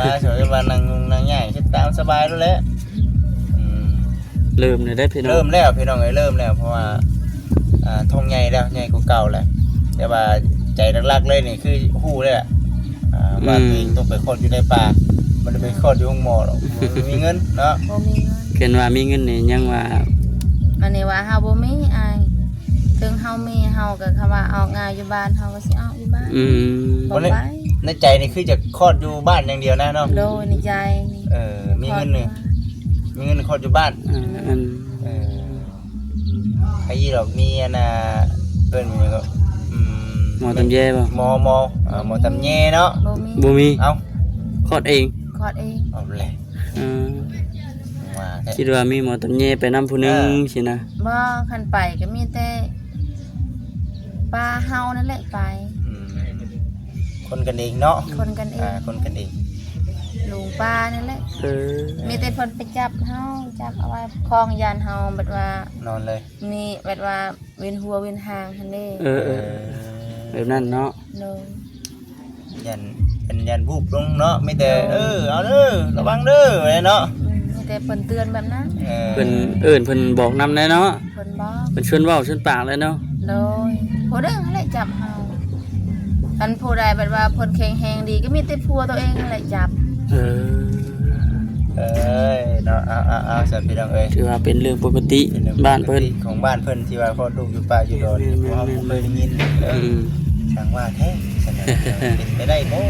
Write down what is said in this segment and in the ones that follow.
ວ່າ ສະມມຸດວ່ານັ່ງຍຸ່ງນັ່ງຍາກ ເຮັດຕາມສະບາຍໂລດແຫຼະ. ອືມ ເລີ່ມແລ້ວເດ້ພີ່ນ້ອງ ເລີ່ມແລ້ວພີ່ນ້ອງເອີຍ ເລີ່ມແລ້ວ ເພາະວ່າ ອ່າ ທ້ອງໃຫຍ່ແລ້ວ ໃຫຍ່ກວ່າເກົ່າແລ້ວ ແຕ່ວ່າໃຈຫຼັກໆເລີຍນີ້ຄືຮູ້ເລີຍແຫຼະ ອ່າ ອືມ ວ່າຕົວເອງຕ້ອງໄປຄອດຢູ່ໃນປ່າ ບໍ່ໄດ້ໄປຄອດຢູ່ໂຮງໝໍດອກ ບໍ່ມີເງິນເນາະ ບໍ່ມີເງິນ. ຄັນວ່າມີເງິນນີ້ຍັງວ່າ ອັນນີ້ວ່າເຮົາບໍ່ມີອ້າຍ ເຖິງເຮົາມີ ເຮົາກໍ ຄຳວ່າອອກງານຢູ່ບ້ານ ເຮົາກໍຊິອອກຢູ່ບ້ານ. ອືມ ບໍ່ໄປ. ໃນໃຈນີ້ຄືຈະຄອດຢູ່ບ້ານຢ່າງດຽວນະເນາະ. ໂດຍ ໃນໃຈນີ້ ເອີ ມີເງິນນີ້ ຄອດຢູ່ບ້ານ ມີເງິນຄອດຢູ່ບ້ານ. ອືມ ເອີ ໃຜອີດອກ ມີອັນນ່າ ເອີ້ນຫຍັງກໍ ອືມ ໝໍຕຳແຍບໍ່? ໝໍ ໝໍ ເອີ ໝໍຕຳແຍເນາະ ບໍ່ມີ ບໍ່ມີ. ເອົ້າ ຄອດເອງ ຄອດເອງ. ເອົາແຫຼະ ອືມ ວ່າແທ້ ຄິດວ່າມີໝໍຕຳແຍໄປນຳຜູ້ໜຶ່ງ ເອີ ຊີ້ນະ. ບໍ່ ຄັນໄປກໍມີແຕ່ປ້າເຮົານັ້ນແຫຼະໄປ. ອືມ ຄົນກັນເອງເນາະ ຄົນກັນເອງ ອ່າ ຄົນກັນເອງ ລຸງປ້ານັ້ນແຫຼະ. ເອີ ມີແຕ່ເພິ່ນໄປຈັບເຮົາ ຈັບເອົາໄວ້ຄອງ ຢ້ານເຮົາແບບວ່ານອນເລີຍ ມີແບບວ່າ ວຽນຫົວວຽນຫາງຫັ້ນເດ້. ເອີ ເອີ ແບບນັ້ນເນາະ. ໂດຍ ຢ້ານ ເປັນຢ້ານວູບລົງເນາະ ມີແຕ່ ໂດຍ ເອີ ເອົາເດີ ລະວັງເດີ ວ່າແນວເນາະ. ອືມ ມີແຕ່ເພິ່ນເຕືອນແບບນັ້ນ. ເອີ ເພິ່ນເອີ້ນ ເພິ່ນບອກນຳແດ່ເນາະ ເພິ່ນບອກ ເພິ່ນຊວນເວົ້າຊວນປາກແຫຼະເນາະ. ໂດຍ ຜູ້ເດີຫັ້ນແຫຼະຈັບເຮົາ ຄັນຜູ້ໃດແບບວ່າເພິ່ນແຂງແຮງດີ ກໍມີແຕ່ຜົວຕົວເອງຫັ້ນແຫຼະຈັບ. ເອີ ເອີຍເນາະ ເອົາ ເອົາ ເອົາ ຊັ້ນພີ່ນ້ອງເອີຍ ຖືວ່າເປັນເລື່ອງປົກກະຕິ ເປັນເລື່ອງປົກກະຕິ ບ້ານເພິ່ນ ຂອງບ້ານເພິ່ນ ທີ່ວ່າຄອດລູກຢູ່ປ່າຢູ່ດອນ ແມ່ນໆໆ ພວກເຮົາບໍ່ເຄີຍໄດ້ຍິນ. ເອີ ອືມ ຊ່າງວ່າແທ້ ເປັນໄປໄດ້ບໍ່?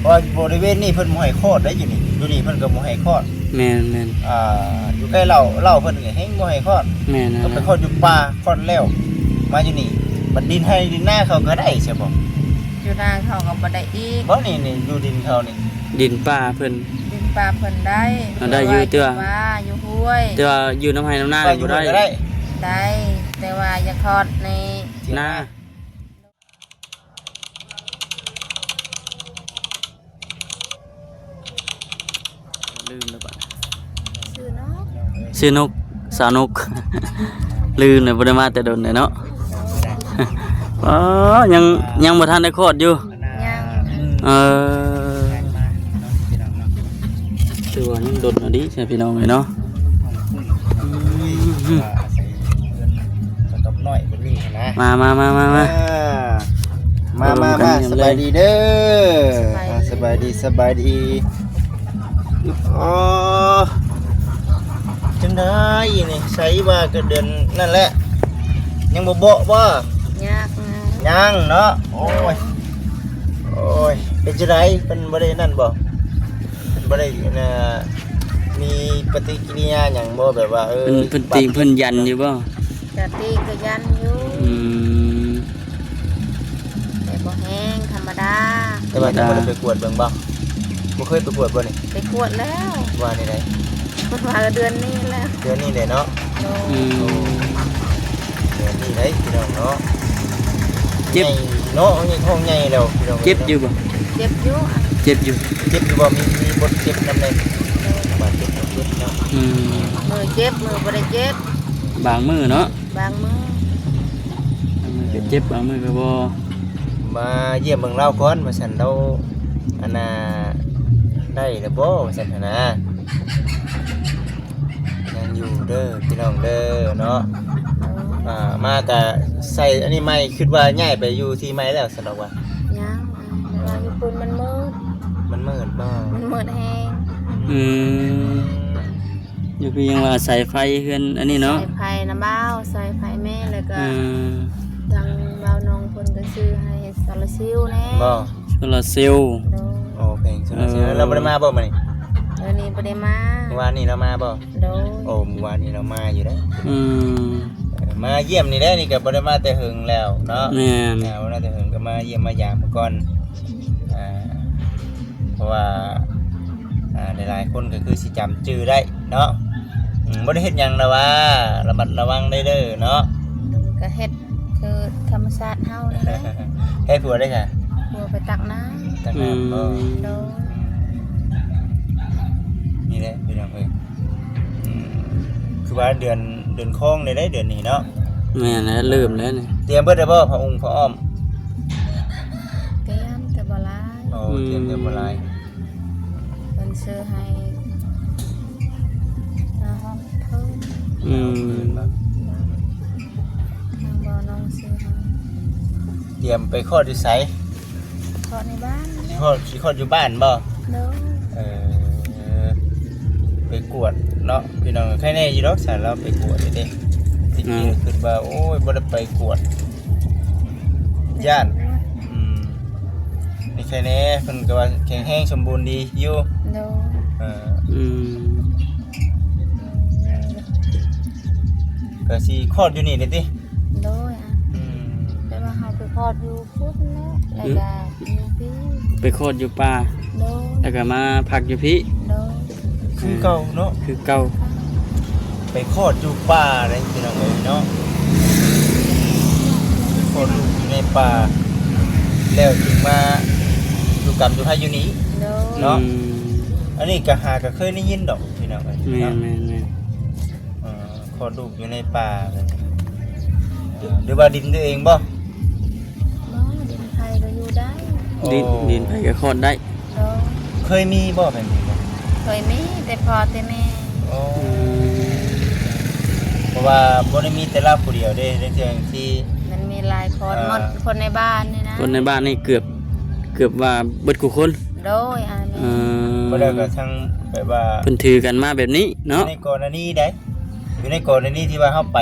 ເພາະວ່າບໍລິເວນນີ້ເພິ່ນບໍ່ໃຫ້ຄອດໄດ໋ ຢູ່ນີ້ ຢູ່ນີ້ເພິ່ນກໍບໍ່ໃຫ້ຄອດ. ແມ່ນໆ ອ່າ ຢູ່ໃກ້ເລົ້າ ເລົ້າເພິ່ນກໍແຮງບໍ່ໃຫ້ຄອດ. ແມ່ນ ກໍໄປຄອດຢູ່ປ່າ ຄອດແລ້ວ ມາຢູ່ນີ້ ບັດດິນໄຮ່ດິນນາເຂົາກໍໄດ້ໃຊ່ບໍ່? ຢູ່ນາເຂົາກໍບໍ່ໄດ້ອີກ. ບໍ່ ນີ້ ນີ້ ຢູ່ດິນເຂົານີ້ ດິນປ່າເພິ່ນ ດິນປ່າເພິ່ນໄດ້ ເອົາ ໄດ້ຢູ່ ແຕ່ວ່າ ແຕ່ວ່າຢູ່ຫ້ວຍ ແຕ່ວ່າຢູ່ນຳໄຮ່ນຳນານີ້ບໍ່ໄດ້. ໄດ້ ແຕ່ວ່າຢ່າຄອດໃນນາ. ລືມແລ້ວບາດ ຊື່ນົກ ຊື່ນົກ ສາວນົກ ລືມແລ້ວ ບໍ່ໄດ້ມາແຕ່ດົນແລ້ວເນາະ. ອໍ ຍັງ ຍັງບໍ່ທັນໄດ້ຄອດຢູ່. ຍັງ ເອີ ຖືວ່າຍັງດົນເອົາເດ ພີ່ນ້ອງເອີຍເນາະ. ອືມ ມາ ມາ ມາ ມາ ມາ ມາ ມາ ມາ ສະບາຍດີເດີ ສະບາຍດີ ອ່າ ສະບາຍດີ ສະບາຍດີ. ອໍ ຈັ່ງໃດນີ້ ໃສວ່າກໍເດືອນນັ້ນແຫຼະ ຍັງບໍ່ເບາະບໍ່? ຍັງ ຍັງເນາະ. ໂອ້ຍ ໂອ້ຍ ເປັນຈັ່ງໃດ ເພິ່ນບໍ່ໄດ້ນັ້ນບໍ່? ເພິ່ນບໍ່ໄດ້ ອັນນ່າ ມີປະຕິກິລິຍາຫຍັງບໍ່? ແບບວ່າ ເອີ ເພິ່ນ ເພິ່ນຕິ ບາດເຈັບ ເພິ່ນຢັນຢູ່ບໍ່? ກະຕິກະຢັນຢູ່. ອືມ ແຕ່ບໍ່ແຮງ ທຳມະດາ. ແຕ່ວ່າຍັງບໍ່ໄດ້ໄປກວດເບິ່ງບໍ່? ບໍ່ເຄີຍໄປກວດບໍ່ນີ້? ໄປກວດແລ້ວ. ວ່າແນວໃດ? ເພິ່ນວ່າເດືອນນີ້ແຫຼະ. ເດືອນນີ້ແຫຼະເນາະ. ໂດຍ. ອືມ ເດືອນນີ້ໄດ໋ພີ່ນ້ອງເນາະ. ເຈັບ ໃຫຍ່ເນາະ ນີ້ທ້ອງໃຫຍ່ແລ້ວພີ່ນ້ອງ. ເຈັບຢູ່ບໍ່? ເຈັບຢູ່ ເຈັບຢູ່. ເຈັບຢູ່ບໍ່? ມີ ມີບົດເຈັບນຳແດ່? ບາດເຈັບ ເຈັບເນາະ. ອືມ ມື້ເຈັບ ມື້ບໍ່ໄດ້ເຈັບ. ບາງມື້ເນາະ. ບາງມື້ ບາງມື້ກໍເຈັບ ບາງມື້ກໍບໍ່. ມາຢ້ຽມເບິ່ງລາວກ່ອນວ່າຊັ້ນ ລາວ ອັນນ່າ ໄດ້ແລ້ວບໍ່ວ່າຊັ້ນຫັ້ນນະ. ຍັງຢູ່ເດີພີ່ນ້ອງເດີເນາະ. ອ່າ ມາກະໃສ່ອັນນີ້ໃໝ່ ຄິດວ່າຍ້າຍໄປຢູ່ທີ່ໃໝ່ແລ້ວຊັ້ນດອກວ່າ. ຍັງ ອ່າ ເພາະວ່າຢູ່ພຸ້ນມັນມືດ. ມັນມືດບໍ່? ມັນມືດແຮງ. ອືມ ຢູ່ພີ້ຍັງວ່າສາຍໄຟເຮືອນອັນນີ້ເນາະ. ສາຍໄຟນຳບ່າວ ສາຍໄຟແມ່ ແລ້ວກໍ ອືມ ທາງບ່າວນ້ອງເພິ່ນກໍຊື້ໃຫ້ໂຊລາເຊວແດ່. ບໍ່? ໂຊລາເຊວ. ໂດຍ. ໂອ້ ແຜງໂຊລາເຊວ. ເອີ ລາວບໍ່ໄດ້ມາບໍ່ມື້ນີ້? ມື້ນີ້ບໍ່ໄດ້ມາ. ມື້ວານນີ້ລາວມາບໍ່? ໂດຍ. ໂອ້ ມື້ວານນີ້ລາວມາຢູ່ເດ້. ອືມ ເອີ ມາຢ້ຽມນີ້ແຫຼະ ນີ້ກໍບໍ່ໄດ້ມາແຕ່ເຫິງແລ້ວເນາະ. ແມ່ນ. ອ່າ ບໍ່ໄດ້ມາແຕ່ເຫິງ ກໍມາຢ້ຽມມາຢາມກ່ອນ. ອ່າ ເພາະວ່າ ອ່າ ຫຼາຍໆຄົນກໍຄືຊິຈຳຈື່ໄດ້ເນາະ. ອືມ ບໍ່ໄດ້ເຮັດຫຍັງລະວ່າ ລະມັດລະວັງໄດ້ເດີເນາະ. ກໍເຮັດຄືທຳມະຊາດເຮົານີ້ແຫຼະ. ໃຫ້ຜົວໄດ້ຊະ? ຜົວໄປຕັກນ້ຳ. ຕັກນ້ຳ. ອືມ ບໍ່? ໂດຍ. ອືມ ນີ້ແຫຼະພີ່ນ້ອງເອີຍ. ອືມ ຄືວ່າເດືອນ ເດືອນຄອງໄດ້ ເດືອນນີ້ເນາະ. ແມ່ນແລ້ວ ເລີ່ມແລ້ວນີ້. ຕຽມເບິດແລ້ວບໍ່ ຜ້າອຸ້ງຜ້າອ້ອມ? ຕຽມແຕ່ບໍ່ຫຼາຍ. ໂອ້ ອືມ ຕຽມແຕ່ບໍ່ຫຼາຍ. ຊື້ໃຫ້ ນາຮອງເພິ່ນ. ອືມ ທາງບ່າວນ້ອງຊື້ໃຫ້. ຕຽມໄປຄອດຢູ່ໃສ? ຄອດໃນບ້ານ. ຊິຄອດ ຊິຄອດຢູ່ບ້ານບໍ່? ໂດຍ. ເອີ ໄປກວດເນາະ ພີ່ນ້ອງ. ໄຄແນ່ຢູ່ດອກ ສາລາວໄປກວດເດ້. ອືມ ທີ່ຄິດວ່າ ໂອ້ຍ ບໍ່ໄດ້ໄປກວດ ຢ້ານ. ອືມ ນີ້ໄຄແນ່ ເພິ່ນກໍວ່າແຂງແຮງສົມບູນດີຢູ່. ໂດຍ. ເອີ ອືມ ກໍຊິຄອດຢູ່ນີ້ເດ້ຕິ? ໂດຍ. ອືມ ແຕ່ວ່າເຮົາໄປຄອດຢູ່ພຸ້ນແລ້ວ ແລ້ວກໍ ອືມ ຢູ່ພີ້ ໄປຄອດຢູ່ປ່າ. ໂດຍ. ແລ້ວກໍມາພັກຢູ່ພີ້. ໂດຍ. ຄືເກົ່າເນາະ ຄືເກົ່າ. ໄປຄອດຢູ່ປ່າເດ້ ພີ່ນ້ອງເອີຍເນາະ ໄປຄອດລູກຢູ່ໃນປ່າ ແລ້ວຈຶ່ງມາຢູ່ກຳຢູ່ໄພຢູ່ນີ້. ໂດຍ. ເນາະ ອືມ ອັນນີ້ກໍຫາກໍເຄີຍໄດ້ຍິນດອກ ພີ່ນ້ອງເອີຍ. ແມ່ນ ເນາະ ແມ່ນໆ. ເອີ ຄອດລູກຢູ່ໃນປ່າ ຫຼືວ່າດິນຕົວເອງບໍ່? ບໍ່ ດິນໃຜກໍຢູ່ໄດ້. ໂອ້ ດິນ ດິນໃຜກໍຄອດໄດ້. ໂດຍ. ເຄີຍມີບໍ່ແບບນີ້? ເຄີຍມີ ແຕ່ພໍ່ແຕ່ແມ່. ໂອ້ ອືມ ເພາະວ່າບໍ່ໄດ້ມີແຕ່ລາວຜູ້ດຽວເດ້ ໃນເທື່ອທີ່ ມັນມີຫຼາຍຄົນ. ເອີ ໝົດຄົນໃນບ້ານນີ້ນະ ຄົນໃນບ້ານນີ້ເກືອບ ເກືອບວ່າເບິດຄູ່ຄົນ. ໂດຍ. ອາ ແມ່ນ. ເອີ ບໍ່ໄດ້ກໍທັງແບບວ່າ ເພິ່ນຖືກັນມາແບບນີ້ເນາະ ໃນກໍລະນີໃດ ຢູ່ໃນກໍລະນີທີ່ວ່າເຮົາໄປ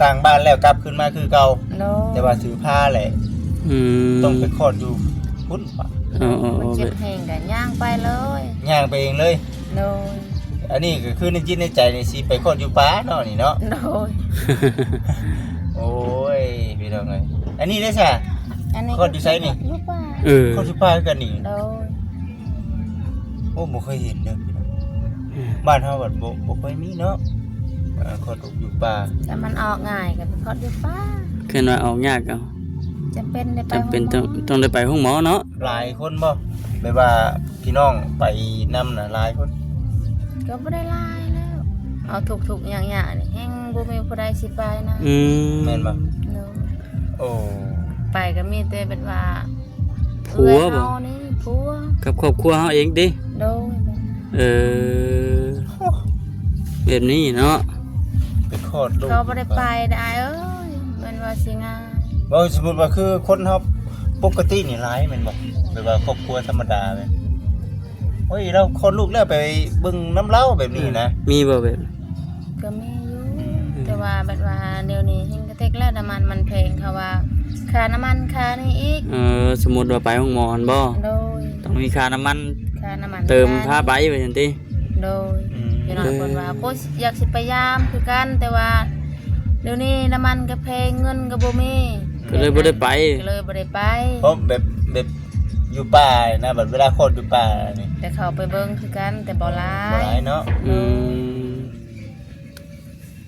ຕ່າງບ້ານແລ້ວກັບຄືນມາຄືເກົ່າ. ໂດຍ. ແຕ່ວ່າຖືພາແຫຼະ. ອືມ ຕ້ອງໄປຄອດຢູ່ພຸ້ນ. ເອີໆໆ ມັນເຈັບແຮງກໍຍ່າງໄປເລີຍ. ຍ່າງໄປເອງເລີຍ. ໂດຍ. ອັນນີ້ກໍຄືໃນຈິດໃນໃຈນີ້ຊິໄປຄອດຢູ່ປ່າເນາະ ນີ້ເນາະ. ໂດຍ. ໂອ້ຍ ພີ່ນ້ອງເອີຍ ອັນນີ້ເດ້ຊະ? ອັນນີ້ຄອດຢູ່ໃສນີ້? ຢູ່ປ່າ. ເອີ ຄອດຢູ່ປ່າຄືກັນນີ້. ໂດຍ. ໂອ້ ບໍ່ເຄີຍເຫັນເດີພີ່ນ້ອງ. ອືມ ບ້ານເຮົາບັດບໍ່ ບໍ່ຄ່ອຍມີເນາະ ເອີ ຄອດລູກຢູ່ປ່າ. ແຕ່ມັນອອກງ່າຍກໍໄປຄອດຢູ່ປ່າ. ຄັນວ່າອອກຍາກກໍ ຈຳເປັນໄດ້ໄປ ຈຳເປັນ ໂຮງໝໍ ຕ້ອງ ຕ້ອງໄດ້ໄປໂຮງໝໍເນາະ. ຫຼາຍຄົນບໍ່? ແບບວ່າພີ່ນ້ອງໄປນຳນະ ຫຼາຍຄົນ? ກໍບໍ່ໄດ້ຫຼາຍແລ້ວ ເອົາທຸກໆຍາກໆນີ້ ແຮງບໍ່ມີຜູ້ໃດຊິໄປນຳ. ອືມ ແມ່ນບໍ່? ໂດຍ. ໂອ້ ໄປກໍມີແຕ່ແບບວ່າ ຜົວບໍ່? ເອື້ອຍເຮົານີ້ ຜົວ ກັບຄອບຄົວເຮົາເອງຕິ? ໂດຍ. ເອີ ໂອ້ ແບບນີ້ເນາະ ໄປຄອດລູກ ເຂົາບໍ່ໄດ້ໄປເດ້ອ້າຍເອີຍ ແມ່ນວ່າຊິງ່າຍ. ເວົ້າສົມມຸດວ່າຄືຄົນເຮົາປົກກະຕິນີ້ຫຼາຍແມ່ນບໍ່? ແບບວ່າຄອບຄົວທຳມະດາແບບ ໂອ້ຍ ລາວຄອດລູກແລ້ວໄປເບິ່ງນຳລາວແບບນີ້ນະ. ອືມ ມີບໍ່ແບບ? ກໍມີຢູ່. ອືມ ແຕ່ວ່າແບບວ່າດຽວນີ້ແຮງກະເທັກແລ້ວ ນ້ຳມັນມັນແພງ ເຂົາວ່າຄ່ານ້ຳມັນຄ່ານີ້ອີກ. ເອີ ສົມມຸດວ່າໄປໂຮງໝໍຫັ້ນບໍ່? ໂດຍ. ຕ້ອງມີຄ່ານ້ຳມັນ ຄ່ານ້ຳມັນ ເຕີມ ຄ່າ ພາໄປວ່າຊັ້ນຕິ? ໂດຍ. ອືມ ພີ່ນ້ອງເພິ່ນວ່າ ເອີ ໂອ້ ຢາກຊິໄປຢາມຄືກັນ ແຕ່ວ່າດຽວນີ້ນ້ຳມັນກໍແພງ ເງິນກໍບໍ່ມີ ກໍເລີຍບໍ່ໄດ້ໄປ. ກໍເລີຍບໍ່ໄດ້ໄປ. ເພາະແບບ ແບບຢູ່ປ່ານະ ບັດເວລາຄອດຢູ່ປ່ານີ້ ແຕ່ເຂົາໄປເບິ່ງຄືກັນ ແຕ່ບໍ່ຫຼາຍ ບໍ່ຫຼາຍເນາະ. ອືມ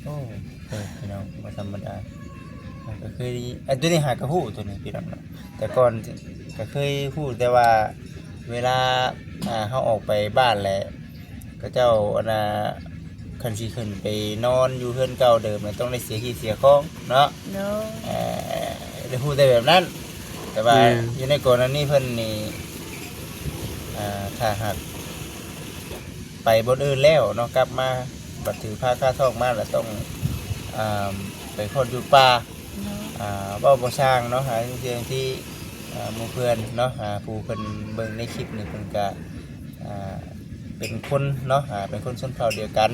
ໂດຍ. ໂອ້ ເອີ ພີ່ນ້ອງ ບໍ່ທຳມະດາ ກໍເຄີຍ ອັນຕົວນີ້ຫາກໍຮູ້ຕົວນີ້ພີ່ນ້ອງເນາະ ແຕ່ກ່ອນກໍເຄີຍຮູ້ແຕ່ວ່າເວລາ ອ່າ ເຮົາອອກໄປບ້ານແຫຼະ ເຂົາເຈົ້າ ອັນນ່າ ຄັນຊິຂຶ້ນໄປນອນຢູ່ເຮືອນເກົ່າເດີມ ຕ້ອງໄດ້ເສຍທີ່ເສຍຂອງເນາະ. ໂດຍ. ເອີ ໄດ້ຮູ້ແຕ່ແບບນັ້ນ ແຕ່ວ່າ ແມ່ນ ຢູ່ໃນກໍລະນີເພິ່ນນີ້ ອ່າ ຖ້າຫາກໄປບ່ອນອື່ນແລ້ວເນາະ ກັບມາ ບັດຖືພາຄາທ້ອງມາລະຕ້ອງ ອ່າ ໄປຄອດຢູ່ປ່າ. ໂດຍ. ອ່າ ເວົ້າບໍ່ຊ່າງເນາະ ຫາເລື່ອງທີ່ ອ່າ ໝູ່ເພື່ອນເນາະ ຫາຜູ້ເພິ່ນເບິ່ງໃນຄລິບນີ້ ເພິ່ນກະ ອ່າ ເປັນຄົນເນາະ ອ່າ ເປັນຄົນຊົນເຜົ່າດຽວກັນ.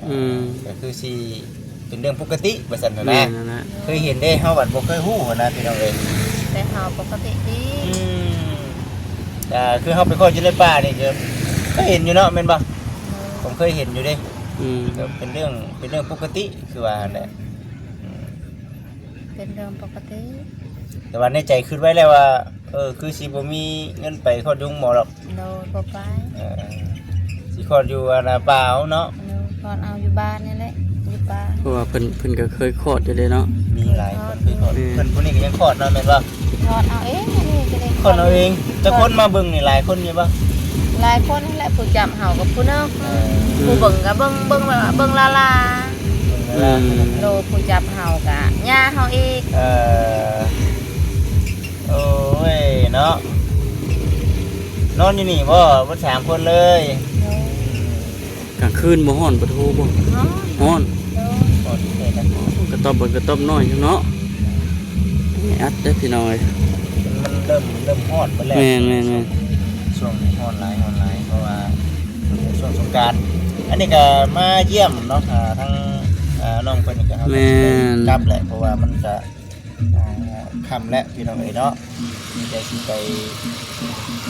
ອືມ ກໍຄືຊິເປັນເລື່ອງປົກກະຕິວ່າຊັ້ນນະ. ແມ່ນນັ້ນແຫຼະ. ເຄີຍເຫັນເດ້ ເຮົາບັດບໍ່ເຄີຍຮູ້ຫັ້ນນະ ພີ່ນ້ອງເອີຍ. ແຕ່ເຮົາປົກກະຕິດີ. ອືມ ກໍຄືເຮົາໄປຄອດຢູ່ໃນປ່ານີ້ ກໍເຄີຍເຫັນຢູ່ເນາະ ແມ່ນບໍ່? ໂດຍ. ຜົມເຄີຍເຫັນຢູ່ເດ້. ອືມ ກໍເປັນເລື່ອງ ເປັນເລື່ອງປົກກະຕິ ຄືວ່າຫັ້ນແຫຼະ. ອືມ ເປັນເລື່ອງປົກກະຕິ ແຕ່ວ່າໃນໃຈຄິດໄວ້ແລ້ວວ່າ ເອີ ຄືຊິບໍ່ມີເງິນໄປຄອດຢູ່ໂຮງໝໍດອກ. ໂດຍ ບໍ່ໄປ. ເອີ ຊິຄອດຢູ່ອັນນ່າປ່າເຮົາເນາະ. ໂດຍ ຄອດເອົາຢູ່ບ້ານນີ້ແຫຼະ ຢູ່ປ່າ. ເພາະວ່າເພິ່ນ ເພິ່ນກໍເຄີຍຄອດຢູ່ເດ້ເນາະ. ມີຫຼາຍຄົນເຄີຍຄອດ. ເອີ ເພິ່ນຜູ້ນີ້ກໍຍັງຄອດເນາະ ແມ່ນບໍ່? ຄອດເອົາເອງ ອັນນີ້ກໍໄດ້ຄອດເອົາເອງ. ຈັກຄົນມາເບິ່ງນີ້ ຫຼາຍຄົນຢູ່ບໍ່? ຫຼາຍຄົນຫັ້ນແຫຼະ ຜູ້ຈັບເຮົາກັບຜູ້ໜຶ່ງ. ເອີ ຜູ້ເບິ່ງກໍເບິ່ງ ເບິ່ງແບບວ່າເບິ່ງລາໆ. ອືມ ໂດຍ ຜູ້ຈັບເຮົາກໍຍ່າເຮົາອີກ. ເອີ ໂອ້ຍເນາະ. ນອນຢູ່ນີ້ບໍ່? ເບິດສາມຄົນເລີຍ. ໂດຍ. ກາງຄືນບໍ່ຮ້ອນປະໂທບໍ່? ຮ້ອນ. ຮ້ອນ. ໂດຍ. ຮ້ອນແທ້ໆ. ກະຕອບເບິດກະຕອບນ້ອຍຢູ່ເນາະ. ແອອັດເດີ້ພີ່ນ້ອງເອີຍ. ມັນເລີ່ມ ເລີ່ມຮ້ອນເບິດແລ້ວ. ແມ່ນໆໆ. ຊ່ວງນີ້ຮ້ອນຫຼາຍ ຮ້ອນຫຼາຍ ເພາະວ່າຊ່ວງສົງການ. ອັນນີ້ກະມາຢ້ຽມເນາະ ອ່າ ທາງ ອ່າ ນ້ອງເພິ່ນນີ້ກະ ເຮົາກະ ແມ່ນ ຊິໄດ້ກັບແຫຼະ ເພາະວ່າມັນກະ ອ່າ ຄ່ຳແລ້ວພີ່ນ້ອງເອີຍເນາະ. ມີແຕ່ຊິໄປ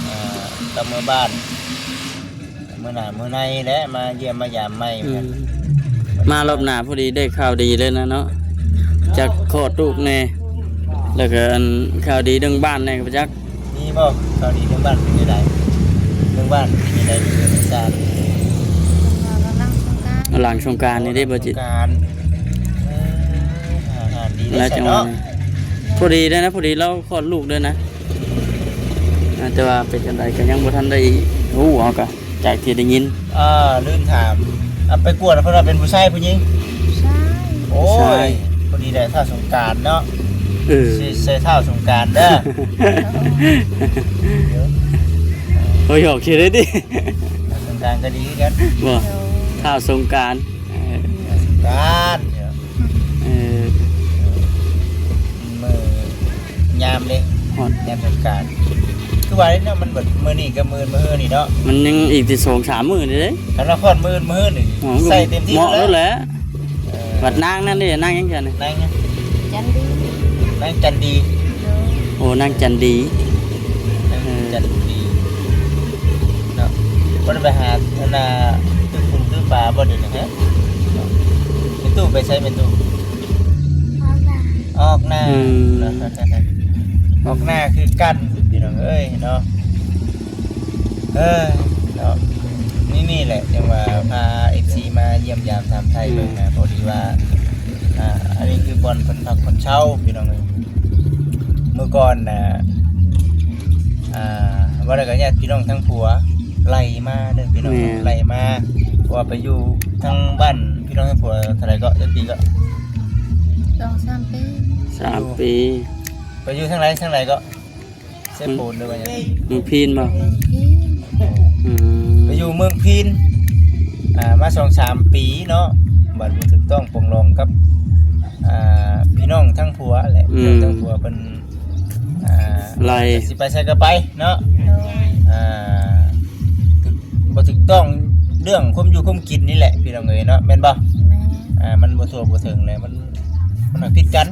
ອ່າ ກັບເມືອບ້ານ ມື້ໜ້າມື້ໃນແຫຼະ ມາຢ້ຽມມາຢາມໃໝ່. ອືມ ມາລອບໜ້າພໍດີໄດ້ຂ່າວດີເລີຍນະເນາະ. ຈັກຄອດລູກແດ່ ແລ້ວກະອັນຂ່າວດີເລື່ອງບ້ານແດ່ກະບໍ່ຈັກ. ມີບໍ່ຂ່າວດີເລື່ອງບ້ານເປັນຈັ່ງໃດ? ເລື່ອງບ້ານເປັນຈັ່ງໃດ? ເລື່ອງສານ ເພິ່ນວ່າກຳລັງສົງການ ຫຼັງສົງການນີ້ເດ້ບໍ່ຈິດ? ສົງການ. ເອີ ອ່າ ດີເດ້ຊັ້ນເນາະ. ພໍດີເດ້ນະ ພໍດີລາວຄອດລູກເດ້ນະ. ອ່າ ແຕ່ວ່າເປັນຈັ່ງໃດກະຍັງບໍ່ທັນໄດ້ຮູ້ ເຮົາກະ ຈາກທີ່ໄດ້ຍິນ. ອ່າ ລືມຖາມ ອ່າ ໄປກວດເພິ່ນວ່າເປັນຜູ້ຊາຍຜູ້ຍິງ? ຜູ້ຊາຍ. ໂອ້ຍ ຜູ້ຊາຍ. ພໍດີແຫຼະ ທ້າວສົງການເນາະ. ເອີ ໃສ່ ໃສ່ທ້າວສົງການເດີ. ໂອ້ຍ ໂອເຄເລີຍຕິ. ທ້າວສົງການກະດີຄືກັນ. ບໍ່? ໂດຍ. ທ້າວສົງການ. ເອີ ການ ເອີ ມື້ຍາມເດ້ ຮອດຍາມສົງການ. ຄືວ່າເນາະ ມັນເບິດມື້ນີ້ກັບມື້ອື່ນ ມື້ຮືນີ້ເນາະ. ມັນຍັງອີກແຕ່ສອງສາມມື້ນີ້ເດ້. ຄັນວ່າຮອດມື້ອື່ນ ມື້ຮືນີ້ ອໍ ໃສ່ເຕັມທີ່ ເໝາະແລ້ວແຫຼະ. ເອີ ບັດນາງນັ້ນເດ້ ນາງຫຍັງຊັ້ນ? ນາງຫຍັງ? ຈັນດີ. ນາງຈັນດີ. ໂດຍ. ໂອ້ ນາງຈັນດີ. ນາງ ເອີ ຈັນດີເນາະ. ບໍ່ໄດ້ໄປຫາອັນນ່າ ຕຶກປຸງຕຶກປາບໍ່ເດນີ້ເນາະ? ແມ່ຕູ້ໄປໃສແມ່ຕູ້? ອອກນາ. ອອກນາ. ອືມ ອອກນາຄືກັນພີ່ນ້ອງເອີຍເນາະ. ເອີ ເນາະ ນີ້ ນີ້ແຫຼະ ຈັ່ງວ່າພາເອັຟຊີມາຢ້ຽມຢາມຖາມໄຖ່ເບິ່ງນະ. ອືມ ພໍດີວ່າ ອ່າ ອັນນີ້ຄືບ່ອນເພິ່ນພັກເພິ່ນເຊົາພີ່ນ້ອງເອີຍ. ມື້ກ່ອນນະ ອ່າ ວ່າແລ້ວກະຍາດພີ່ນ້ອງທາງຜົວໄລ່ມາເດີພີ່ນ້ອງ. ແມ່ນ. ໄລ່ມາ ເພາະວ່າໄປຢູ່ທາງບ້ານພີ່ນ້ອງທາງຜົວເທົ່າໃດເກາະ? ຈັກປີເກາະ? ສອງສາມປີ. ສາມປີ. ໄປຢູ່ທາງໃດ ທາງໃດເກາະ? ເຊໂປນຫຼືວ່າຫຍັງ? ເມືອງພີນບໍ່? ເມືອງພີນ. ອືມ ໄປຢູ່ເມືອງພີນ ອ່າ ມາສອງສາມປີເນາະ. ບັດບໍ່ຖືກຕ້ອງປອງດອງກັບ ອ່າ ພີ່ນ້ອງທາງຜົວແຫຼະ. ອືມ ພີ່ນ້ອງທາງຜົວເພິ່ນ ອ່າ ໄລ່ ຊິໄປໃສກະໄປເນາະ. ໂດຍ. ອ່າ ບໍ່ຖືກຕ້ອງເລື່ອງຄວາມຢູ່ຄວາມກິນນີ້ແຫຼະພີ່ນ້ອງເອີຍເນາະ ແມ່ນບໍ່? ແມ່ນ. ອ່າ ມັນບໍ່ທົ່ວບໍ່ເຖິງແຫຼະ ມັນ ມັນຜິດກັນ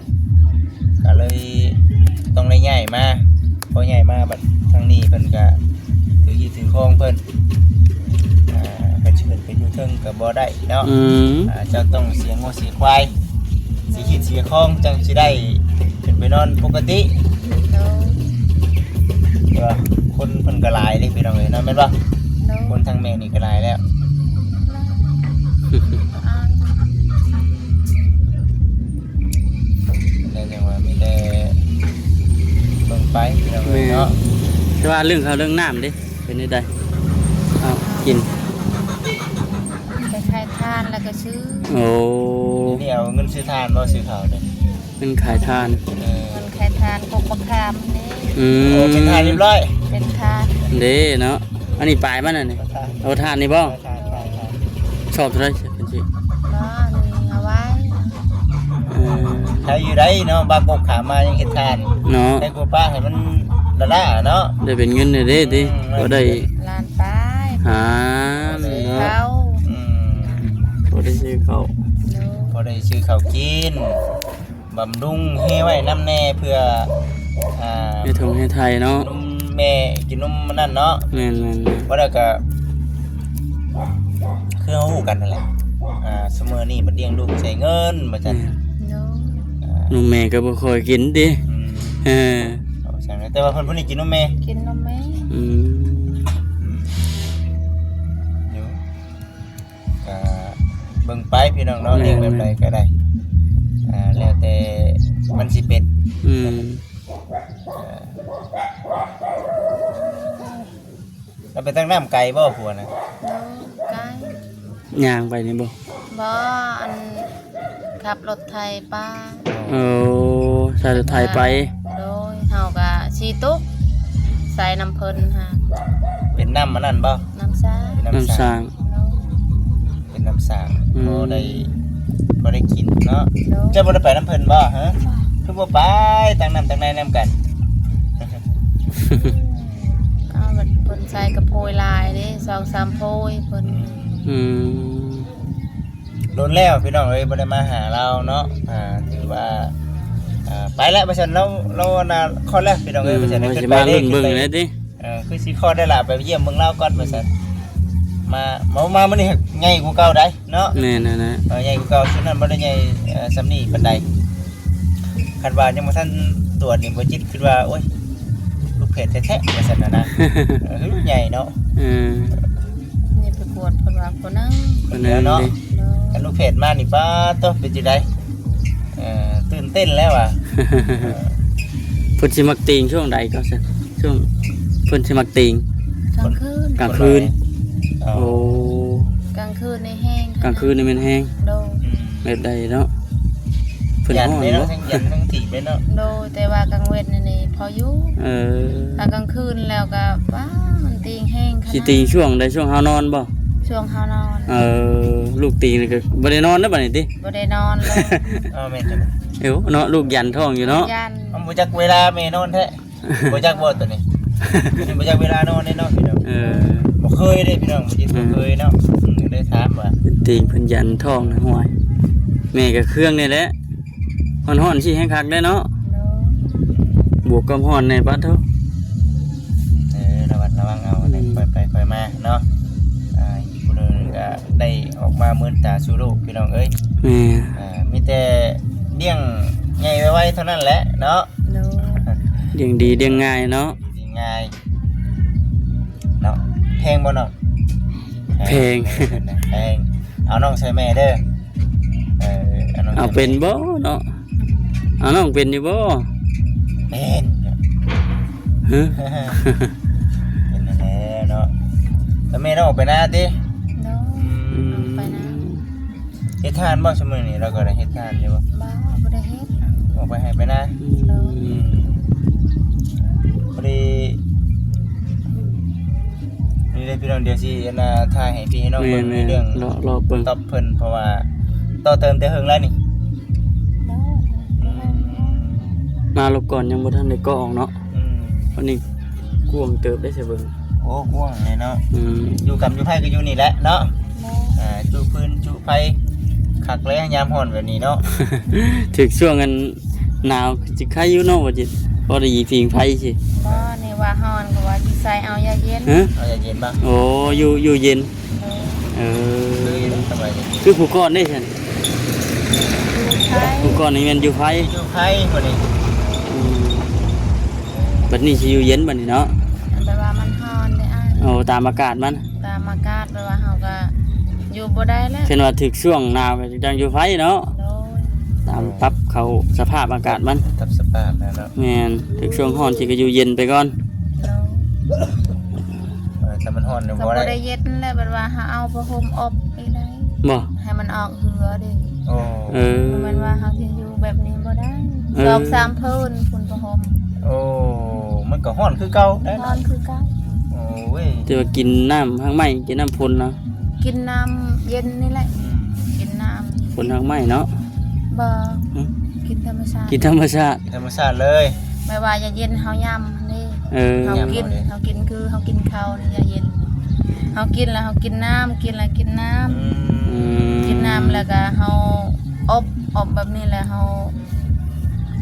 ກະເລີຍຕ້ອງໄດ້ຍ້າຍມາ. ພໍຍ້າຍມາບັດທາງນີ້ເພິ່ນກະຖືຮີດຖືຄອງເພິ່ນ ອ່າ ກະຊິຂຶ້ນໄປຢູ່ເທິງກະບໍ່ໄດ້ເນາະ. ອືມ ອ່າ ເຈົ້າຕ້ອງເສຍງົວເສຍຄວາຍ ເສຍຮີດເສຍຄອງ ຈັ່ງຊິໄດ້ຂຶ້ນໄປນອນປົກກະຕິ. ໂດຍ. ແຕ່ວ່າຄົນເພິ່ນກະຫຼາຍເດ້ພີ່ນ້ອງເອີຍເນາະ ແມ່ນບໍ່? ໂດຍ. ຄົນທາງແມ່ນີ້ກະຫຼາຍແລ້ວ. ແລ້ວຈັ່ງວ່າມີແຕ່ເບິ່ງໄປພີ່ນ້ອງເອີຍເນາະ. ແມ່ນ. ແຕ່ວ່າເລື່ອງເຂົ້າເລື່ອງນ້ຳເດ້ ເປັນແນວໃດ? ເອົາ ກິນ ໄປຂາຍຖ່ານແລ້ວກະຊື້. ໂອ້ ດຽວນີ້ເອົາເງິນຊື້ຖ່ານບໍ່ ຊື້ເຂົ້າເດ້? ເງິນຂາຍຖ່ານ. ເອີ ເງິນຂາຍຖ່ານ ກົກບັກຂາມນີ້. ອືມ ໂອ້ ເປັນຖ່ານຮຽບຮ້ອຍ. ເປັນຖ່ານເດ້ເນາະ. ອັນນີ້ປາຍມັນອັນນີ້. ເອົາຖ່ານນີ້ບໍ່? ຖ່ານ ຖ່ານ ຖ່ານ. ຊອບເທົ່າໃດ? ເພິ່ນຊິ ບໍ່ ນີ້ເອົາໄວ້. ເອີ ໃຊ້ຢູ່ໄດ້ເນາະ ບາງກົກຂາມມາຍັງເຮັດຖ່ານເນາະ. ໃຊ້ກົວປາໃຫ້ມັນລະລ້າເນາະ ໄດ້ເປັນເງິນແດ່ເດ້ຕິ. ອືມ ບໍ່ໄດ້ ລ້ານປາຍ ຫາ ຊື້ເຂົ້າ. ອືມ ບໍ່ໄດ້ຊື້ເຂົ້າ. ໂດຍ. ບໍ່ໄດ້ຊື້ເຂົ້າກິນ. ບຳລຸງເຮໄວ້ນຳແດ່ ເພື່ອ ອ່າ ເຮັດທົ່ງເຮັດໄຮ່ເນາະ ກິນນົມແມ່ ກິນນົມອັນນັ້ນເນາະ. ແມ່ນໆໆ. ບໍ່ແລ້ວກະ ຄືເຮົາຮູ້ກັນຫັ້ນແຫຼະ ອ່າ ຊຸມື້ນີ້ບັດລ້ຽງລູກໃຊ້ເງິນວ່າຊັ້ນ. ແມ່ນ. ໂດຍ. ອ່າ ນົມແມ່ກະບໍ່ຄ່ອຍກິນຕິ. ອືມ ເອີ ເອົາຊັ້ນ ແຕ່ວ່າເພິ່ນ ເພິ່ນນີ້ກິນນົມແມ່ ກິນນົມແມ່. ອືມ ອືມ ຢູ່ ກະເບິ່ງໄປພີ່ນ້ອງເນາະ. ແມ່ນໆ. ລ້ຽງແບບໃດກະໄດ້ ອ່າ ແລ້ວແຕ່ມັນຊິເປັນ. ອືມ ເອີ ແລ້ວໄປຕັກນ້ຳໄກບໍ່ຜົວນະ? ໂດຍ ໄກ. ຍ່າງໄປນີ້ບໍ່? ບໍ່ ອັນ ຂັບລົດໄຖໄປ. ໂອ້ ໃຊ້ລົດໄຖໄປ. ໂດຍ. ເຮົາກະຊິຕຸກ ໃສ່ນ້ຳເພິ່ນຫັ້ນ ເປັນນ້ຳອັນນັ້ນບໍ່? ນ້ຳສ້າງ ເປັນນ້ຳສ້າງ ນ້ຳສ້າງ ໂດຍ ເປັນນ້ຳສ້າງ ອືມ ພໍໄດ້ ພໍໄດ້ກິນເນາະ ໂດຍ ເຈົ້າບໍ່ໄດ້ໄປນຳເພິ່ນບໍ່? ຮະ ບໍ່ ຄືບໍ່ໄປ ຕັ້ງນ້ຳຕັ້ງໃນນຳກັນ ເອົາ ເພິ່ນໃສ່ກະໂພຍຫຼາຍເດ້ ສອງສາມໂພຍເພິ່ນ ອືມ ດົນແລ້ວພີ່ນ້ອງເອີຍ ບໍ່ໄດ້ມາຫາລາວເນາະ ອ່າ ຖືວ່າ ອ່າ ໄປແລ້ວວ່າຊັ້ນ ລາວ ລາວ ອັນນ່າ ຄອດແລ້ວພີ່ນ້ອງເອີຍ ອືມ ວ່າຊັ້ນ ວ່າຊິມາລຸ້ນເບິ່ງແດ່ຕິ ເອີ ຄືຊິຄອດໄດ້ລະ ໄປຢ້ຽມເບິ່ງລາວກ່ອນວ່າຊັ້ນ ມາ ມາ ມາມື້ນີ້ໃຫຍ່ກວ່າເກົ່າໄດ໋ເນາະ ແມ່ນແຫຼະ ເອີ ໃຫຍ່ກວ່າເກົ່າ ຊຸດນັ້ນບໍ່ໄດ້ໃຫຍ່ ເອີ ສ່ຳນີ້ປານໃດ ຄັນວ່າຍັງບໍ່ທັນຕວດນີ້ ບໍ່ຈິດຄິດວ່າ ໂອ້ຍ ລູກແຝດແທ້ໆ ວ່າຊັ້ນນະ ເອີ ໃຫຍ່ເນາະ ເອີ ນີ້ໄປກວດເພິ່ນວ່າຜູ້ໜຶ່ງ ຜູ້ໜຶ່ງເນາະ ໂດຍ ຄັນລູກແຝດມານີ້ ປາດໂທ້ ເປັນຈັ່ງໃດ ເອີ ຕື່ນເຕັ້ນແລ້ວວ່າ ເພິ່ນຊິມັກຕີງຊ່ວງໃດກໍຊັ້ນ ຊ່ວງ ເພິ່ນຊິມັກຕີງ ກາງຄືນ ກາງຄືນ ອໍ ໂອ້ ກາງຄືນນີ້ແຮງ ກາງຄືນນີ້ແມ່ນແຮງ ໂດຍ ອືມ ແບບໃດເນາະ ເພິ່ນຮ້ອນບໍ່? ທັງຢັນທັງຖີບເດ້ເນາະ ໂດຍ ແຕ່ວ່າກາງເວັນນີ້ພໍຢູ່ ເອີ ຖ້າກາງຄືນແລ້ວກໍ ວ້າ ມັນຕີງແຮງຂະໜາດ ຊິຕີງຊ່ວງໃດ? ຊ່ວງເຮົານອນບໍ່? ຊ່ວງເຮົານອນ ເອີ ລູກຕີງນີ້ກໍບໍ່ໄດ້ນອນເດີບັດນີ້ຕິ? ບໍ່ໄດ້ນອນເລີຍ ເອີ ແມ່ນ ເອີ ເນາະ ລູກຢັນທ້ອງຢູ່ເນາະ ຍັນ ມັນບໍ່ຈັກເວລາແມ່ນອນແທ້ ບໍ່ຈັກບໍ່ໂຕນີ້ ຍັງບໍ່ຈັກເວລານອນເດ້ເນາະພີ່ນ້ອງ ເອີ ບໍ່ເຄີຍເດ້ພີ່ນ້ອງ ບໍ່ຈິດ ອືມ ບໍ່ເຄີຍເນາະ ອືມ ໄດ້ຖາມວ່າ ຕີງເພິ່ນຢັນທ້ອງນະ ຫ້ວຍ ແມ່ກໍເຄືອງນີ້ແຫຼະ ຮ້ອນໆ ຊິແຮງຄັກເດ້ເນາະ ໂດຍ ບວກກັບຮ້ອນແດ່ ປາດໂທ້ ເອີ ລະມັດລະວັງເອົາ ອືມ ຄ່ອຍໄປຄ່ອຍມາເນາະ ອ່າ ອີກຜູ້ໜຶ່ງກໍໄດ້ອອກມາເມີນຕາສູ່ໂລກ ພີ່ນ້ອງເອີຍ ແມ່ນ ອ່າ ມີແຕ່ລ້ຽງໃຫຍ່ໄວໆ ເທົ່ານັ້ນແຫຼະເນາະ ໂດຍ ລ້ຽງດີລ້ຽງງ່າຍເນາະ ງ່າຍເນາະ ແພງບໍ່ນ້ອງ? ແພງ ແພງ ເອົານ້ອງໃສ່ແມ່ເດີ ເອີ ເອົານ້ອງ ເອົາເປັນບໍ່ເນາະ? ເອົານ້ອງເປັນຢູ່ບໍ່? ເປັນ ຮະ ເປັນແລ້ວເນາະ ແຕ່ແມ່ນ້ອງອອກໄປນາຕິ? ໂດຍ ອືມ ອອກໄປນາ ເຮັດທານບໍ່ ຊຸມື້ນີ້ ລາວກໍໄດ້ເຮັດທານຢູ່ບໍ່? ບໍ່ ບໍ່ໄດ້ເຮັດ ອອກໄປໄຮ່ໄປນາ ອືມ ອືມ ພໍດີ ນີ້ເດ້ພີ່ນ້ອງ ດຽວຊິ ອັນນ່າ ຖ່າຍໃຫ້ພີ່ໃຫ້ນ້ອງເບິ່ງ ແມ່ນໆ ໃນເລື່ອງ ລໍ ລໍເບິ່ງ ຕອບເພິ່ນ ເພາະວ່າຕໍ່ເຕີມແຕ່ເຫິງແລ້ວນີ້ ໂດຍ ອືມ ມາລົບກ່ອນຍັງບໍ່ທັນໄດ້ກໍອອກເນາະ ອືມ ວັນນີ້ກວ້າງເຕີບໄດ້ຊະເບິ່ງ ໂອ້ ກວ້າງເລີຍເນາະ ອືມ ຢູ່ກຳຢູ່ໄພກໍຢູ່ນີ້ແຫຼະເນາະ ໂດຍ ອ່າ ຈຸຟືນຈຸໄຟ ຄັກແລ້ວຍາມຮ້ອນແບບນີ້ເນາະ ຖືກຊ່ວງອັນໜາວຊິໄຄຢູ່ເນາະ ບໍ່ຈິດ ພໍໄດ້ອີພິງໄຟຊິ ບໍ່ ນີ້ວ່າຮ້ອນກໍວ່າຊິໃສ່ເອົາຢາເຢັນ ຮະ ເອົາຢາເຢັນບໍ່ ໂອ້ ຢູ່ ຢູ່ເຢັນ ໂດຍ ເອີ ຄືຢູ່ໃນສະບາຍດີ ຄືຜູ້ກ່ອນເດ້ຊັ້ນ ຢູ່ໄພ ຜູ້ກ່ອນນີ້ແມ່ນຢູ່ໄພ ຢູ່ໄພຜູ້ນີ້ ອືມ ບັດນີ້ຊິຢູ່ເຢັນບັດນີ້ເນາະ ແປວ່າມັນຮ້ອນເດ້ອ້າຍ ໂອ້ ຕາມອາກາດມັນ ຕາມອາກາດ ແປວ່າເຮົາກໍຢູ່ບໍ່ໄດ້ແລ້ວ ຄັນວ່າຖືກຊ່ວງໜາວກໍຈັ່ງຢູ່ໄພເນາະ ໂດຍ ຕາມປັບເຂົ້າສະພາບອາກາດມັນ ປັບສະພາບແລ້ວເນາະ ແມ່ນ ຖືກຊ່ວງຮ້ອນຊິກໍຢູ່ເຢັນໄປກ່ອນ ໂດຍ ເອີ ຖ້າມັນຮ້ອນນີ້ ກໍບໍ່ໄດ້ ບໍ່ໄດ້ເຢັນແລ້ວ ແບບວ່າເຮົາເອົາຜ້າຫົ່ມອົບອີກໄດ້ ບໍ່ ໃຫ້ມັນອອກເຫື່ອເດ້ ໂອ້ ເອີ ແມ່ນວ່າເຮົາຊິຢູ່ແບບນີ້ບໍ່ໄດ້ ເອີ ສອງສາມຜືນພຸ້ນຜ້າຫົ່ມ ໂອ້ ມັນກໍຮ້ອນຄືເກົ່າໄດ໋ ຮ້ອນຄືເກົ່າ ໂອ້ຍ ແຕ່ວ່າກິນນ້ຳຮາກໄມ້ ກິນນ້ຳຝົນເນາະ ກິນນ້ຳເຢັນນີ້ແຫຼະ ອືມ ກິນນ້ຳຝົນຮາກໄມ້ເນາະ ບໍ່ ຫຶ ກິນທຳມະຊາດ ກິນທຳມະຊາດ ກິນທຳມະຊາດເລີຍ ແບບວ່າຢາເຢັນເຮົາຢຳນີ້ ເອີ ເຮົາກິນ ຢຳເອົາເດ້ ເຮົາກິນຄືເຮົາກິນເຂົ້ານີ້ຢາເຢັນ ເຮົາກິນແລ້ວເຮົາກິນນ້ຳ ກິນແລ້ວກິນນ້ຳ ອືມ ອືມ ກິນນ້ຳແລ້ວກໍເຮົາອົບ ອົບແບບນີ້ແລ້ວເຮົາ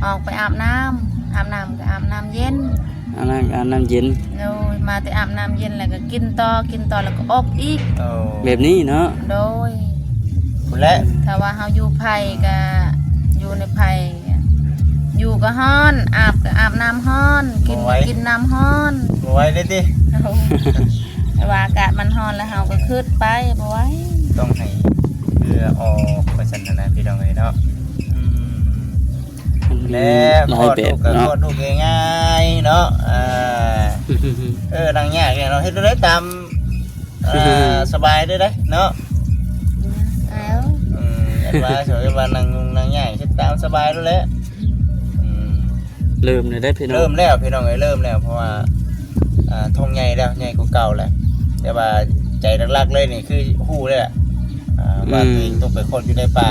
ອອກໄປອາບນ້ຳ ອາບນ້ຳກໍອາບນ້ຳເຢັນ ອາບນ້ຳ ອາບນ້ຳເຢັນ ໂດຍ ມາແຕ່ອາບນ້ຳເຢັນແລ້ວກໍກິນຕໍ່ ກິນຕໍ່ແລ້ວກໍອົບອີກ ໂອ້ ແບບນີ້ເນາະ ໂດຍ ພຸ້ນແຫຼະ ຖ້າວ່າເຮົາຢູ່ໄພກໍຢູ່ໃນໄພ ຢູ່ກໍຮ້ອນ ອາບກໍອາບນ້ຳຮ້ອນ ກິນ ບໍ່ໄຫວ ກໍກິນນ້ຳຮ້ອນ ບໍ່ໄຫວເລີຍຕິ ໂອ້ ແຕ່ວ່າອາກາດມັນຮ້ອນແລ້ວເຮົາກໍຄຶດໄປ ບໍ່ໄຫວ ຕ້ອງໃຫ້ເຫື່ອອອກ ວ່າຊັ້ນນະ ພີ່ນ້ອງເອີຍເນາະ ອືມ ແລະ ຫຼາຍແບບເນາະ ຄອດລູກກໍຄອດລູກງ່າຍໆເນາະ ອ່າ ເອີ ນັ່ງຍາກເນາະ ເຮັດໄດ້ຕາມ ອ່າ ສະບາຍເລີຍເນາະ ເອົາ ອືມ ອັນວ່າ ສະບາຍ ວ່ານັ່ງ ນັ່ງຍາກ ເຮັດຕາມສະບາຍໂລດແຫຼະ ອືມ ເລີ່ມແລ້ວເດ້ພີ່ນ້ອງ ເລີ່ມແລ້ວພີ່ນ້ອງເອີຍ ເລີ່ມແລ້ວ ເພາະວ່າ ອ່າ ທ້ອງໃຫຍ່ແລ້ວ ໃຫຍ່ກວ່າເກົ່າແລ້ວ ແຕ່ວ່າໃຈຫຼັກໆເລີຍນີ້ຄືຮູ້ເລີຍແຫຼະ ອ່າ ອືມ ວ່າຕົວເອງຕ້ອງໄປຄອດຢູ່ໃນປ່າ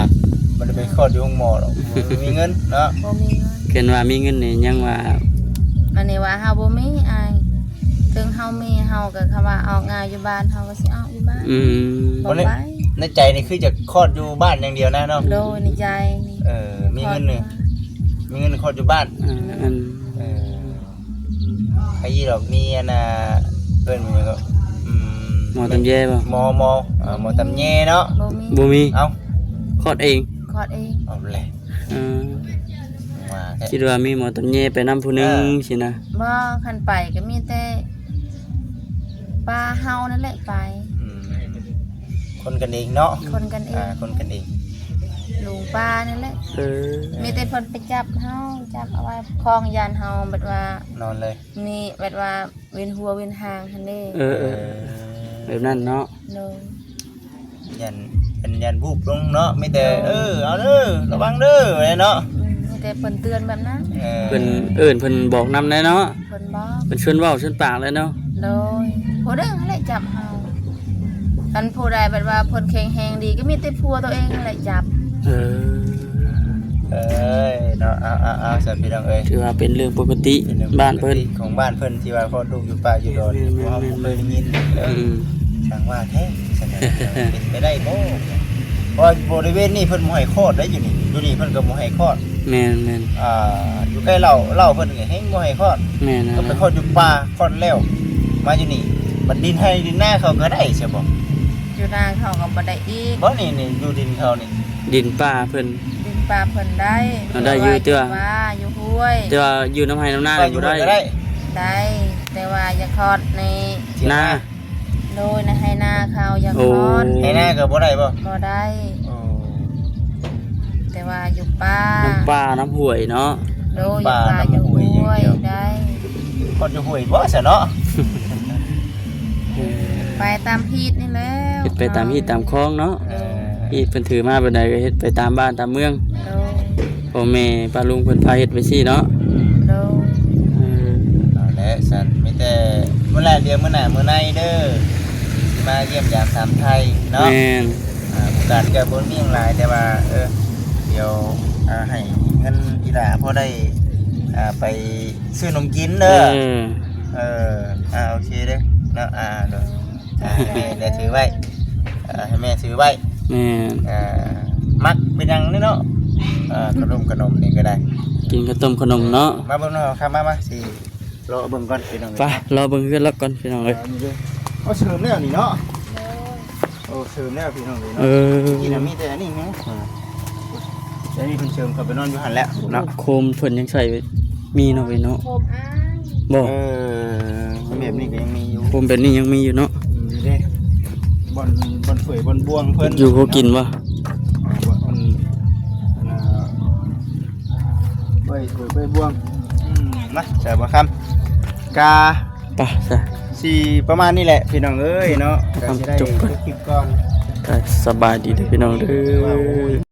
ບໍ່ໄດ້ໄປຄອດຢູ່ໂຮງໝໍດອກ ບໍ່ມີເງິນເນາະ ບໍ່ມີເງິນ ຄັນວ່າມີເງິນນີ້ຍັງວ່າ ອັນນີ້ວ່າເຮົາບໍ່ມີອ້າຍ ເຖິງເຮົາມີ ເຮົາກໍຄຳວ່າອອກງານຢູ່ບ້ານ ເຮົາກໍຊິອອກຢູ່ບ້ານ ອືມ ບໍ່ໄປ ໃນໃຈນີ້ຄືຈະຄອດຢູ່ບ້ານຢ່າງດຽວນະເນາະ ໂດຍ ໃນໃຈນີ້ ເອີ ມີເງິນນີ້ ຄອດຢູ່ບ້ານ ມີເງິນຄອດຢູ່ບ້ານ ອ່າ ອັນ ເອີ ໃຜອີດອກ ມີອັນນ່າ ເອີ້ນຫຍັງກໍ ອືມ ໝໍຕຳແຍບໍ່? ໝໍ ໝໍ ເອີ ໝໍຕຳແຍເນາະ ບໍ່ມີ ບໍ່ມີ ເອົ້າ ຄອດເອງ ຄອດເອງ ເອົາແຫຼະ ເອີ ວ່າແທ້ ຄິດວ່າມີໝໍຕຳແຍໄປນຳຜູ້ໜຶ່ງ ເອີ ຊີ້ນະ ບໍ່ ຄັນໄປກໍມີແຕ່ປ້າເຮົານັ້ນແຫຼະໄປ ອືມ ຄົນກັນເອງເນາະ ຄົນກັນເອງ ອ່າ ຄົນກັນເອງ ລຸງປ້ານັ້ນແຫຼະ ເອີ ມີແຕ່ເພິ່ນໄປຈັບເຮົາ ຈັບເອົາໄວ້ຄອງ ຢ້ານເຮົາແບບວ່າ ນອນເລີຍ ນີ້ແບບວ່າເວັນຫົວເວັນຫາງຫັ້ນເດ້ ເອີ ເອີ ເອີ ແບບນັ້ນເນາະ ໂດຍ ຢ້ານ ຢ້ານ ຢ້ານວູບລົງເນາະ ມີແຕ່ ໂດຍ ເອີ ເອົາເດີ ລະວັງເດີ ວ່າແນວເນາະ ອືມ ມີແຕ່ເພິ່ນເຕືອນແບບນັ້ນ ເອີ ເພິ່ນເອີ້ນ ເພິ່ນບອກນຳແດ່ເນາະ ເພິ່ນບອກ ເພິ່ນຊວນເວົ້າຊວນປາກແຫຼະເນາະ ໂດຍ ຜູ້ເດີຫັ້ນແຫຼະຈັບເຮົາ ຄັນຜູ້ໃດແບບວ່າເພິ່ນແຂງແຮງດີ ກໍມີແຕ່ຜົວຕົວເອງຫັ້ນແຫຼະຈັບ ເອີ ເອີຍເນາະ ເອົາໆໆ ຊັ້ນພີ່ນ້ອງເອີຍ ຖືວ່າເປັນເລື່ອງປົກກະຕິ ເປັນເລື່ອງປົກກະຕິ ບ້ານເພິ່ນ ຂອງບ້ານເພິ່ນ ທີ່ວ່າຄອດລູກຢູ່ປ່າຢູ່ດອນ ແມ່ນໆໆ ພວກເຮົາບໍ່ເຄີຍໄດ້ຍິນເດີ ອືມ ຊ່າງວ່າແທ້ ຊັ້ນນະ ເປັນໄປໄດ້ບໍ່? ເພາະວ່າບໍລິເວນນີ້ເພິ່ນບໍ່ໃຫ້ຄອດໄດ໋ ຢູ່ນີ້ ຢູ່ນີ້ເພິ່ນກໍບໍ່ໃຫ້ຄອດ ແມ່ນໆ ອ່າ ຢູ່ໃກ້ເລົ້າ ເລົ້າເພິ່ນກໍແຮງບໍ່ໃຫ້ຄອດ ແມ່ນ ກໍໄປຄອດຢູ່ປ່າ ຄອດແລ້ວ ມາຢູ່ນີ້ ບັດດິນໄຮ່ດິນນາເຂົາກໍໄດ້ໃຊ່ບໍ່? ຢູ່ນາເຂົາກໍບໍ່ໄດ້ອີກ ບໍ່ ນີ້ ນີ້ຢູ່ດິນເຂົານີ້ ດິນປ່າເພິ່ນ ດິນປ່າເພິ່ນໄດ້ ເອົາໄດ້ຢູ່ ແຕ່ວ່າ ແຕ່ວ່າຢູ່ຫ້ວຍ ແຕ່ວ່າຢູ່ນຳໄຮ່ນຳນາ ວ່າຢູ່ຫ້ວຍກໍໄດ້ ບໍ່ໄດ້ ໄດ້ ແຕ່ວ່າຢ່າຄອດໃນ ນາ ໂດຍ ໃນໄຮ່ນາເຂົາຢ່າຄອດ ໂອ້ ໄຮ່ນາກໍບໍ່ໄດ້ບໍ່? ບໍ່ໄດ້ ໂອ້ ແຕ່ວ່າຢູ່ປ່າ ນຳປ່ານຳຫ້ວຍເນາະ ໂດຍ ນຳປ່າ ຢູ່ປ່າ ນຳຫ້ວຍ ຢູ່ຫ້ວຍ ຢ່າງດຽວ ໄດ້ ຄອດຢູ່ຫ້ວຍບໍ່ຊັ້ນເນາະ? ເອີ ໄປຕາມຮີດນີ້ແຫຼະ ເຮັດໄປຕາມຮີດຕາມຄອງເນາະ ເອີ ຮີດເພິ່ນຖືມາແບບໃດກໍເຮັດໄປຕາມບ້ານຕາມເມືອງ ໂດຍ ພໍ່ແມ່ປ້າລຸງເພິ່ນພາເຮັດໄປຊີ້ເນາະ ໂດຍ ເອີ ເອົາແຫຼະຊັ້ນ ມີແຕ່ມື້ແລກ ດຽວມື້ໜ້າມື້ໃນເດີ ຊິມາຢ້ຽມຢາມຖາມໄຖ່ເນາະ ແມ່ນ ອ່າ ໂອກາດກໍບໍ່ມີຫຍັງຫຼາຍ ແຕ່ວ່າ ເອີ ດຽວ ອ່າ ໃຫ້ເງິນອີ່ຫຼ້າພໍໄດ້ ອ່າ ໄປຊື້ນົມກິນເດີ ເອີ ເອີ ອ່າ ໂອເຄເດີເນາະ ອ່າ ໂດຍ ອ່າ ໃຫ້ແມ່ຖືໄວ້ ເອີ ໃຫ້ແມ່ຖືໄວ້ ແມ່ນ ອ່າ ມັກເປັນຫຍັງນີ້ເນາະ ເອີ ຂະໜົມ ຂະໜົມນີ້ກໍໄດ້ ກິນເຂົ້າຕົ້ມຂະໜົມເນາະ ມາເບິ່ງເນາະ ເຂົ້າມາ ມາ ຊິ ລໍເບິ່ງກ່ອນພີ່ນ້ອງ ໄປ ລໍເບິ່ງເຮືອນລາວກ່ອນພີ່ນ້ອງເອີຍ ເອົາເສີມແລ້ວນີ້ເນາະ ໂດຍ ໂອ້ ເສີມແລ້ວພີ່ນ້ອງເອີຍເນາະ ເອີ ກິນມີແຕ່ອັນນີ້ແມ່ ອ່າ ແຕ່ນີ້ເພິ່ນເສີມເຂົ້າໄປນອນຢູ່ຫັ້ນແລ້ວເນາະ ໂຄມເພິ່ນຍັງໃສ່ໄວ້ ມີເນາະ ໄວ້ເນາະ ໂຄມອ້າງ ບໍ່ ເອີ ແບບນີ້ກໍຍັງມີຢູ່ ໂຄມແບບນີ້ຍັງມີຢູ່ເນາະ ອືມ ນີ້ເດ້ ບ່ອນ ບ່ອນເຟືອຍບ່ອນບວງເພິ່ນ ຢູ່ຫົວກິນບໍ່ ບ່ອນ ອັນ ອັນ ໄວ້ ໄວ້ ໄວ້ບ່ວງ ອືມ ມາ ສາວບໍ່ຄຳ ກາ ໄປຊະ ຊິປະມານນີ້ແຫຼະພີ່ນ້ອງເອີຍເນາະ ກະຊິໄດ້ຈົບຄລິບກ່ອນ ກະສະບາຍດີເດີພີ່ນ້ອງເດີ ວ່າ ໂອ້ຍ